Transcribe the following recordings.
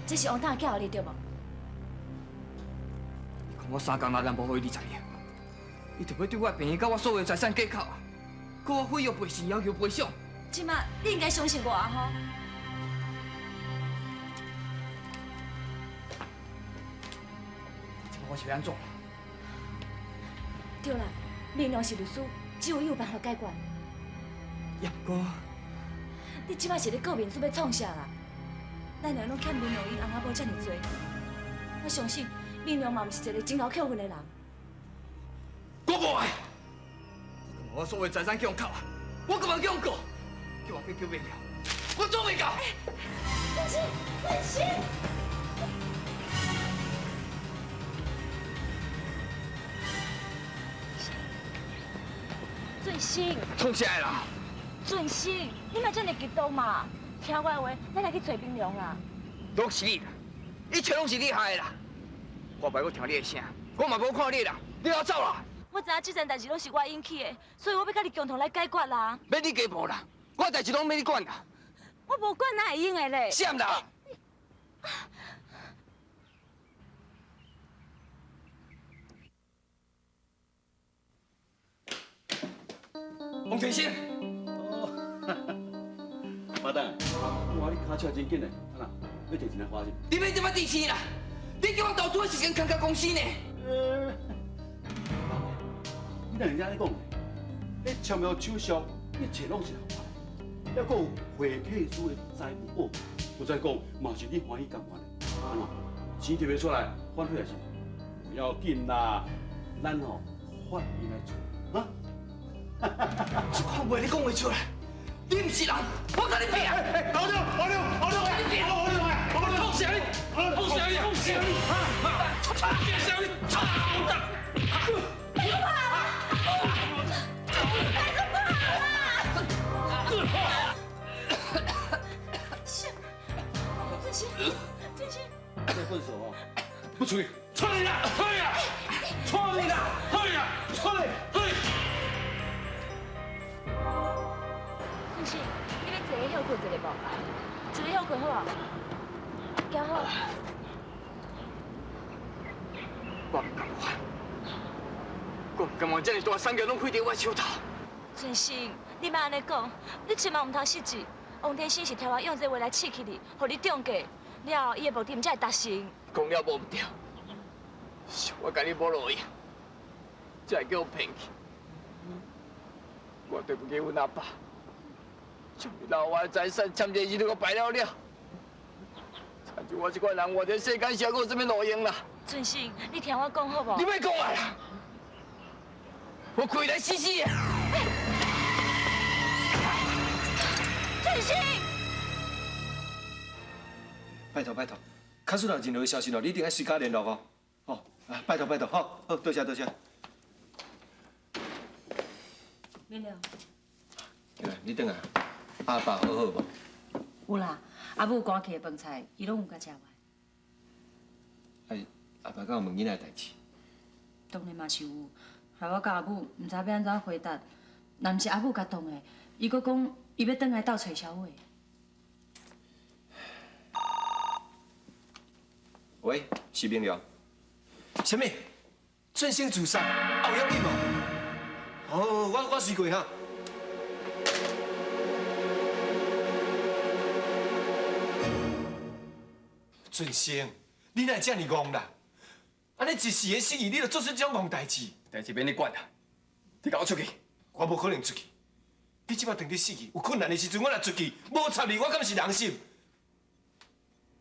这是王董叫你对无？你看我三工若人无予伊20万，伊就欲对我的病院佮我所有的财产计较，阁我毁约赔偿，要求赔偿。这马你应该相信我啊吼！这马我是欲按怎？对啦，明良是律师，只有伊有办法解决。也毋过，你这马是咧告面子欲创啥啦？咱两个拢欠明良𪜶翁仔某遮尔济，我相信明良嘛毋是一个真𠢕扣分的人。我无爱，我感觉我所有财产去予扣啊，我干嘛去予告？叫我去救明良，我做袂到。振兴，振兴，振兴，创啥啦？振兴，你莫遮尔激动嘛！听我的话，咱来去找明良啦。拢是你啦，一切拢是你害的啦！我袂阁听你的声，我嘛无看你啦，你予我走啦！我知影这件代志拢是我引起的，所以我欲佮你共同来解决啦。免你加无啦，我的代志拢免你管啦。我无管哪会用的咧？啥啦？王天星。妈蛋，哇，你跤手真紧嘞，啊那，欲摕钱来花是？你欲这么地气啦？你叫我投资的是间空壳公司呢？你哪会按呢讲呢？你签约手续，一切拢是合法的，还阁有会计师的财务报告，有再讲嘛是你欢喜甘愿的，按怎？钱提袂出来，反悔也是无要紧啦，咱吼法院来处，哈？这款话你讲袂出来，你毋是人，我共你拼！老六，老六，老六，老六，老六，创啥你？创啥你？创啥你？创啥你？操蛋！振兴，振兴，这分手哦，不处理，处理啦，处理啦，处理啦，处理啦，处理，处理。振兴，你欲坐歇睏一下无？坐咧歇睏好啊，行好。我毋甘愿，我毋甘愿这么大产业拢毁伫我手头。振兴，你莫按呢讲，你千万毋通失志。王天生是替我用这话来刺激你，予你中计，了后伊的目的毋才会达成。讲了无毋对，是我共你无路用，才会叫我骗去。我对不起阮阿爸，将伊老我的财产欠债日都败了了。亲像我这款人活伫世间上，阁有啥物路用啦？春生，你听我讲好无？你莫讲啊啦！我开来死死的！春生，拜托拜托，假使若任何消息哦，你一定爱随佮联络哦。哦，啊，拜托拜托，好，好，多谢多谢。明良，你转来，阿爸好好无？有啦，阿母赶去的饭菜，伊拢有共食完。哎，阿爸敢有问囡仔的代志？当然嘛是有，害我佮阿母毋知欲按怎回答。若毋是阿母共挡的，伊阁讲伊欲转来斗揣小伟。喂，是明良。啥物？振兴自杀，啊有要紧无？哦，我随过哈。俊生，你哪会遮尔戆啦？按呢一时的失意，你就做出这种戆代志？代志免你管啦，你共我出去。我无可能出去。你这摆当你死去，有困难的时阵，我若出去，无插你，我敢是人心？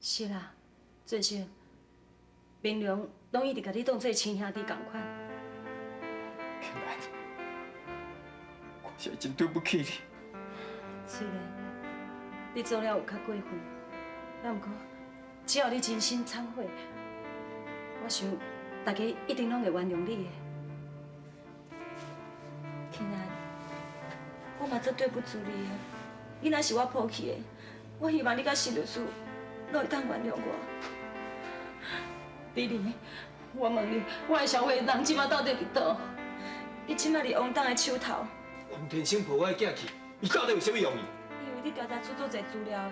是啦，俊生，明良拢一直共你当做亲兄弟仝款。庆兰，我实在真对不起你。虽然你做了有较过分，啊，毋过只要你真心忏悔，我想大家一定拢会原谅你的。庆兰，我嘛足对不住你的，囡仔是我抱去的，我希望你佮施律师拢会当原谅我。丽丽，我问你，我的小伟人这马到底伫佗？伊这马伫王董的手头。王天生抱我的囝去，伊到底有啥物用意？伊有伫调查出足济资料，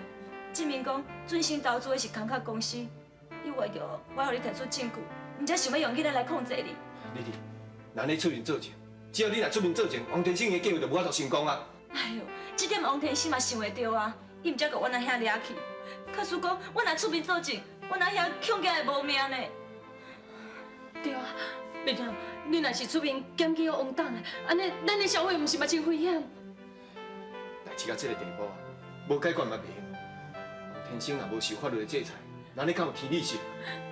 证明讲准生投资的是空壳公司，伊为着我予你提出证据，毋才想欲用囡仔来控制你。丽丽，那你出面作证，只要你若出面作证，王天生的计划就无法度成功啊。哎哟，这点王天生嘛想会著啊，伊毋才共阮阿兄掠去。假使讲我若出面作证，阮阿兄恐惊会无命呢。对啊，明亮，你若是出面检举王董的，按呢咱的小慧毋是嘛真危险？代志到这个地步啊，无解决嘛袂用。王天生若无受法律的制裁，那你敢有天理性？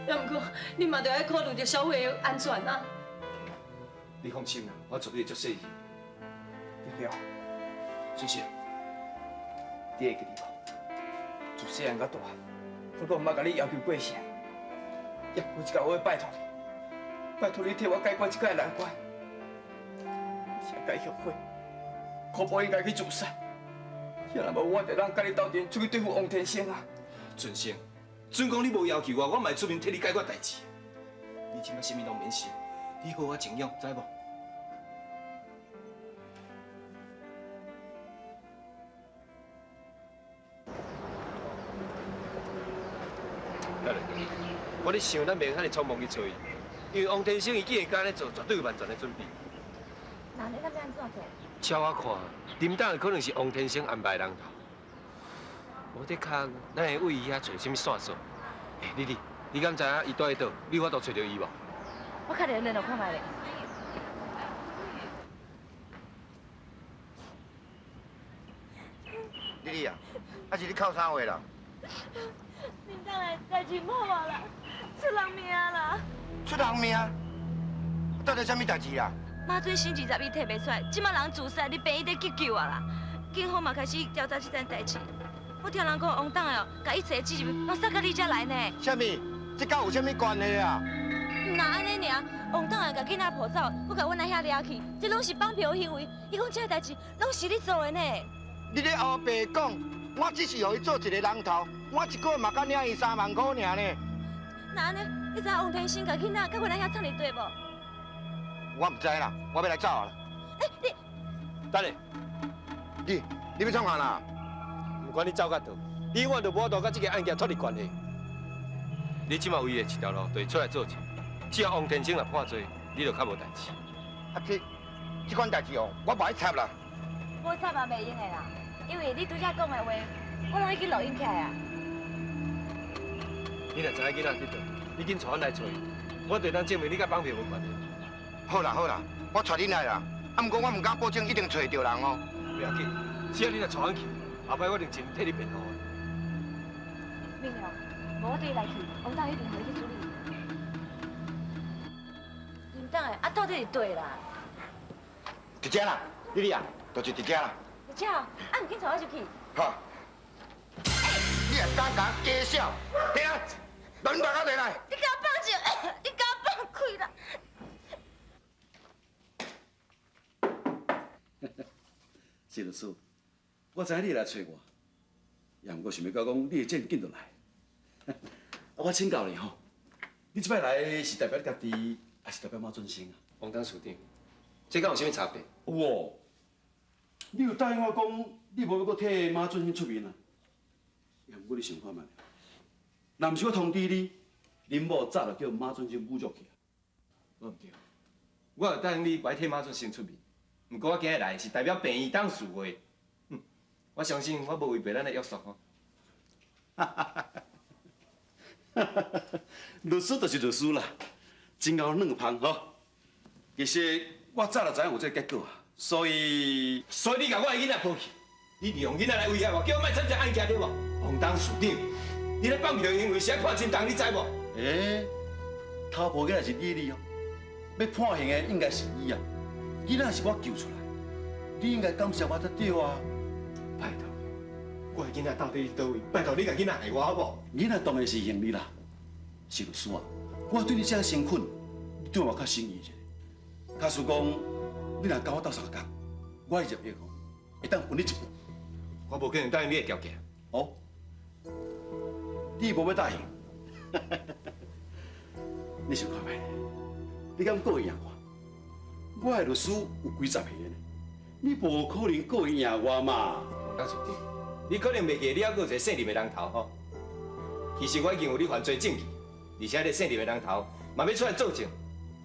也毋过，你嘛著爱考虑著小慧的安全啊。你放心啦，我绝对足细腻。对了，水秀，你会记得无？自细汉到大，我拢毋捌共你要求过啥，也过这个我拜托你，拜托你替我解决这个难关。我是该后悔，可不应该去自杀。若无我就当佮你斗阵出去对付王天生啊！准生，准讲你无要求我，我嘛会出面替你解决代志。你这摆啥物拢免想，你好好静养，知无？我咧想，咱袂用遐尔匆忙去揣伊，因为王天生伊既然敢按呢做，绝对有万全的准备。那你咱欲按怎做？照我看，林董可能是王天生安排人头。无的确，咱会为伊遐揣啥物线索？欸，丽丽，你敢知影伊蹛佇佗？你有法度揣著伊无？我较联络看觅咧。丽丽啊，啊是你哭啥话啦？林董的代志莫啊啦，出人命啦！出人命？到底啥物代志啊？马准生21提袂出来，这马人自杀，你病院咧急救啊啦！警方嘛开始调查这件代志。我听人讲，王董的哦，共一切责任拢捒到你遮来呢。啥物？这佮有啥物关系啊？毋若按呢尔，王董的共囡仔抱走，阁共阮阿兄掠去，这拢是绑票行为。伊讲这个代志拢是你做的呢。你咧乌白讲，我只是予伊做一个人头，我一个月嘛敢领伊3万块尔呢。那按呢，你知影王天生共囡仔佮阮阿兄藏伫佗无？我毋知啦，我欲来走啊啦。欸，你等下，你欲创啥啦？毋管你走到佗，你永远都无法度佮这个案件脱离关系。你这马唯一的一条路，就是出来作证。只要王天生若判罪，你就较无代志。啊，这款代志哦，我无爱插啦。无插嘛袂用的啦，因为你拄才讲的话，我拢已经录音起来啊。你若知影囡仔伫佗，你紧带阮来揣伊，我就当证明你佮绑票无关系。好啦好啦，我带恁来啦。啊，毋过我毋敢保证一定揣著人哦。袂要紧，只要你若带阮去，后摆我一定尽力替你辩护的。明亮，无我缀你来去，王董一定予你去处理。林董的，啊，到底伫佗啦？伫遮啦，丽丽啊，就是伫遮啦。伫遮，啊，毋紧带我入去。好。你也敢共我假笑？起来，来，你大家来。你共我放手，你共我放开啦！谢律师，我知影你会来揣我，也毋过想欲到讲你会这么紧就来。我请教你吼，你这摆来是代表你家己，还是代表马准生啊？王董事长，这敢有啥物差别？有哦，你有答应我讲，你无欲阁替马准生出面啊？也毋过你想看觅，若毋是我通知你，恁某早就叫马准生侮辱去啊。无毋对，我有答应你，袂替马准生出面。毋过我今日来是代表病院董事会，我相信我无违背咱的约束吼。律师就是律师啦，真𠢕软芳吼。其实我早就知影有这个结果啊，所以你共我的囡仔抱去，你利用囡仔来威胁我，叫我莫参加案件对无？王董事长，你咧放票行为是爱判真重，你知无？欸，偷抱囡仔是你哦，欲判刑的应该是伊啊。囡仔是我救出来，你应该感谢我才对啊！拜托，我的囡仔到底伫佗位？拜托你共囡仔还我好无？囡仔当然是还你啦，是律师啊，我对你这诚恳，你对我较诚意一下。假使讲你若佮我斗相共，我的入狱吼，会当分你一半。我无可能答应你的条件。哦，你无欲答应？你想看觅？你敢告会赢我？我的律师有几十个呢，你无可能告会赢我嘛？王董事长，你可能袂记你还阁有一个姓林的人头吼。其实我已经有你犯罪证据，而且这姓林的人头嘛欲出来作证，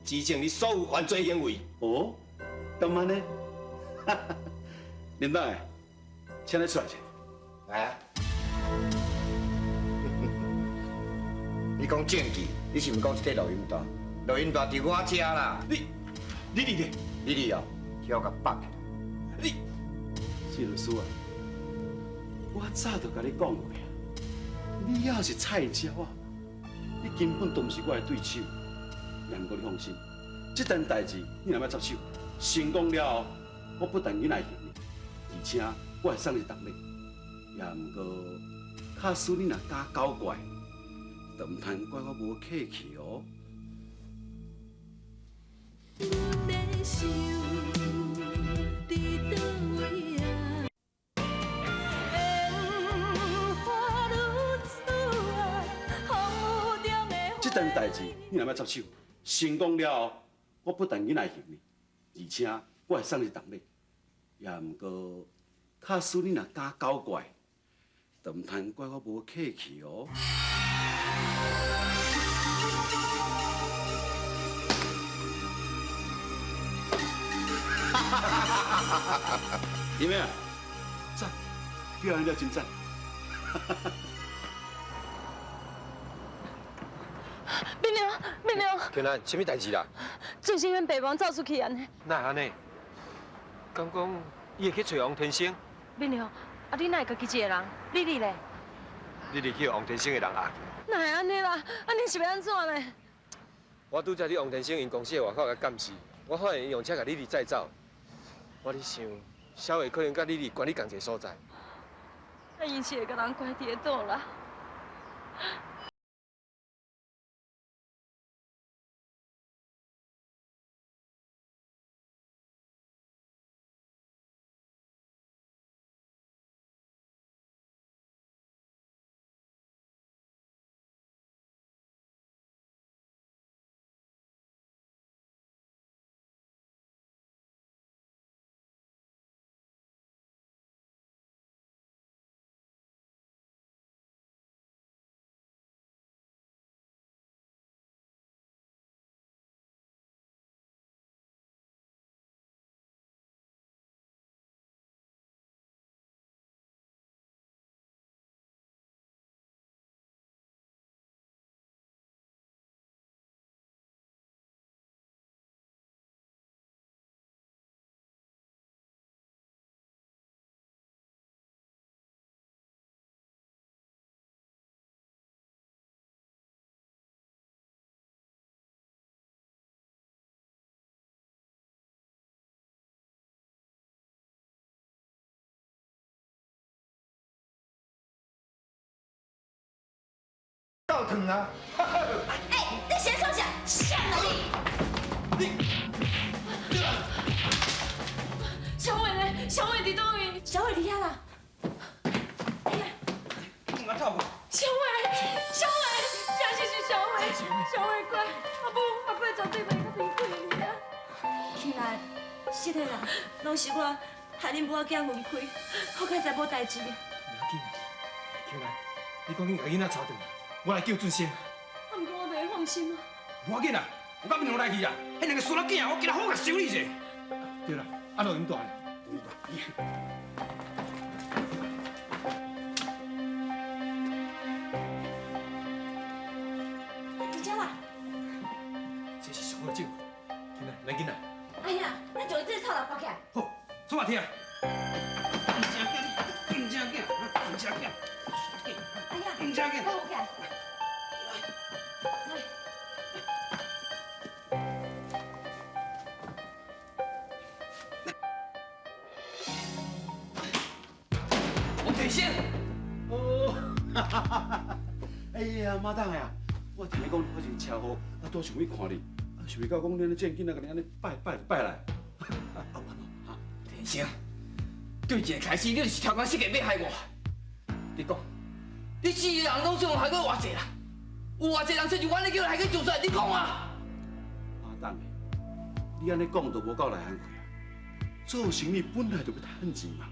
指证你所有犯罪行为。哦，敢按呢？林董，请你出来者。来啊！你讲证据，你是毋讲这个录音带？录音带伫我这啦。你伫咧？你伫哦，去予共绑起来。你，谢律师啊，我早就共你讲过啊，你也是菜鸟啊，你根本都毋是我的对手。也毋过你放心，这单代志你若欲插手，成功了后，我不但囡仔会还你，而且我会送你重礼。也毋过，假使你若敢搞怪，就毋通怪我无客气哦。这单代志你若欲插手，成功了后，我不但囡仔会还你，而且我会送你重礼。也毋过，假使你若敢搞怪，就毋通怪我无客气哦。林妹，赞，表演了真赞。明亮，明亮，天兰，啥物代志啦？最近阮爸母走出去按呢。哪会按呢？敢讲伊会去揣王天生？明亮，啊你哪会家己一个人？丽丽咧？丽丽去王天生的人压去。哪会按呢啦？按呢是欲按怎呢？我拄才伫王天生𪜶公司的外口共监视，我发现𪜶用车共丽丽载走。我咧想，小慧可能佮丽丽关伫仝一个所在。啊，𪜶是会共人关伫咧佗啦？够烫啊！哎，你是咧创啥？啥啊你？你，小伟呢？小伟伫佗位？小伟伫遐啦。哎呀，你莫走过。小伟，小伟，真是是小伟，小伟乖，阿母阿伯绝对袂阁离开你啊。起来，是的啦，拢是我害恁母仔囝分开，好佳哉无代志。袂要紧，起来，你赶紧共囡仔带转来。我来救俊生。啊，毋过我袂放心啊。无要紧啦，我佮明龙来去啊，彼两个孙仔囝，我今仔好共修理者。对啦，啊，录音带，录音带。伫遮啦。这是上好证据，进来，来进来。哎呀，咱将伊这个臭老包起来。好，出来听。唔正经，唔正经，唔正经。哎呀，唔正经。好起来。王天生。哦，哈哈哈哈！哎呀，妈蛋呀！我听你讲发生车祸，啊，拄想欲看你，啊，想袂到讲你按呢这么紧仔，共你按呢拜拜拜来。啊，天生，对一个开始，你就是超工设计欲害我。你讲，你四个人拢总害过偌济啦？有偌济人说就阮咧叫人害去自杀？你讲啊！妈蛋的，你按呢讲就无够内行亏啊！做生意本来就欲趁钱嘛，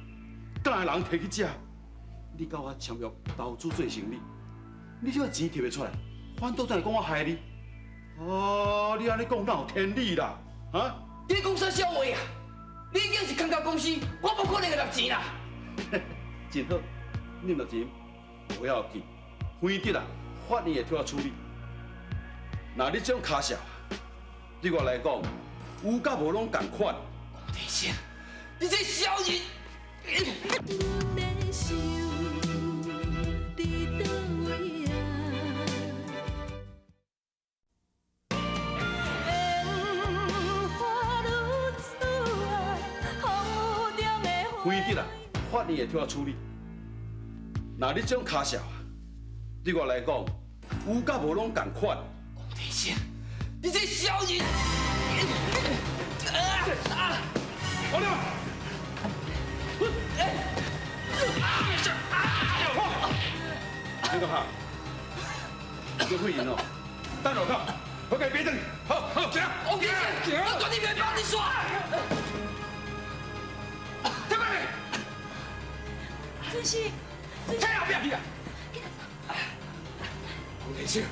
敢会人提去食？你佮我签约投资做生意，你这个钱提袂出来，反倒转来讲我害你。哦，你按呢讲哪有天理啦？啊？你讲啥笑话啊？你已经是空壳公司，我无可能会纳钱啦。真好，你毋纳钱，无要紧，反正啊，法院会替我处理。若你这种跤数，对我来讲，有佮无拢仝款。王天生，你这小人！反正啊，法院会替我处理。若你这种跤数，对我来讲，有佮无拢仝款。王天生，你这小人！王六，你干哈？你会赢哦？等落口，我给别等。好，好，行，王天生，我绝对袂放你煞。停过来！尊师，退后壁去啊！王天生，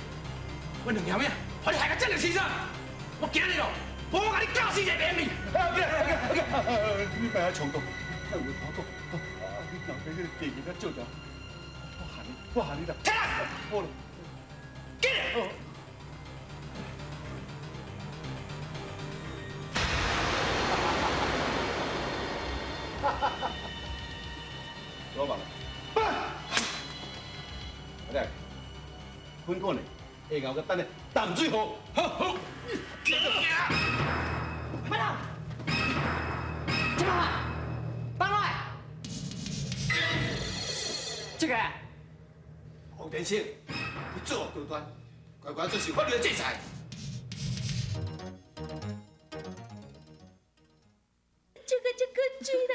我两条命，予你害到这么凄惨，我今日哦，我共你教死一个袂用你。啊，你别遐冲动，咱有话讲。啊，你老爸彼个地形较少条，我喊你，我喊你啦。起来！好了，进来。老板，阿弟，困过呢，下昼阁等咧淡水河。好，好。慢走，这么放落来。这个，王天生，你作恶多端，乖乖接受法律的制裁。这个这个水咧。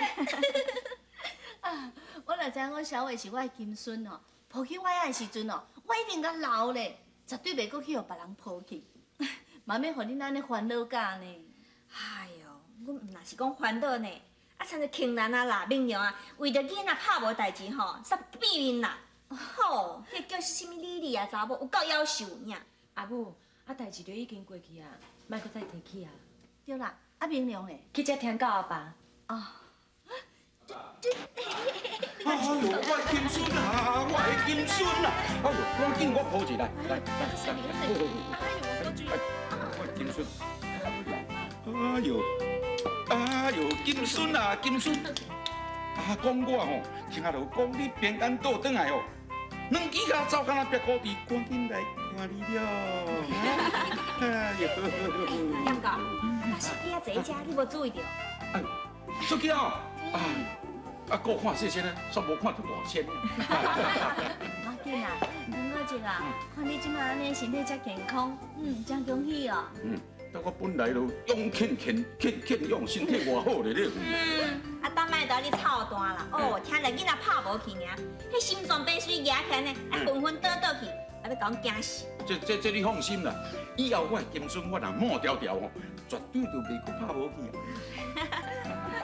啊，我若知影我小伟是我的金孙哦，抱去我遐的时阵哦，我一定共留咧，绝对袂阁去予别人抱去。嘛免予恁按呢烦恼甲呢。哎哟，阮毋若是讲烦恼呢，啊，亲像庆兰啊啦、明娘啊，为著囡仔拍无代志吼，煞变面啦。吼，彼个叫啥物李丽啊，查某有够夭寿尔。阿母，啊，代志就已经过去啊，莫阁再提起啊。对啦，啊明娘咧，去接天狗阿爸。哦。哎呦，我的金孙啊，我的金孙啊！哎呦，赶紧我抱起来，来来来，我的金孙，哎呦，哎呦，金孙啊，金孙！啊，讲我吼，听阿罗讲你平安倒转来哦，两支跤走敢若白虎皮，赶紧来看你了。哎呦，杨哥，啊，手机仔坐遮，你无注意著？哎，手机哦，啊。啊，阁看细细呢，煞无看著大仙。无紧啦，林哥姐啊，看你这马按呢身体遮健康，真恭喜哦。但我本来就勇健健健健勇，身体偌好咧咧。啊，当摆都你操蛋啦，哦，听著囡仔拍无去尔，彼心脏病随压起来呢，啊，昏昏倒倒去，啊，欲共阮惊死。这你放心啦，以后我的金孙我若抹条条吼，绝对就袂阁拍无去啊。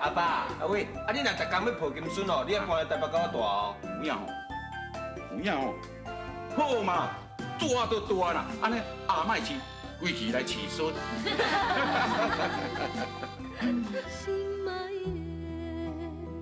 阿爸，阿伟，啊你若逐工欲抱金孙哦，你爱搬来台北佮我住哦。有影吼，有影吼，好嘛，大就大啦，按呢阿莫饲，规气来饲孙。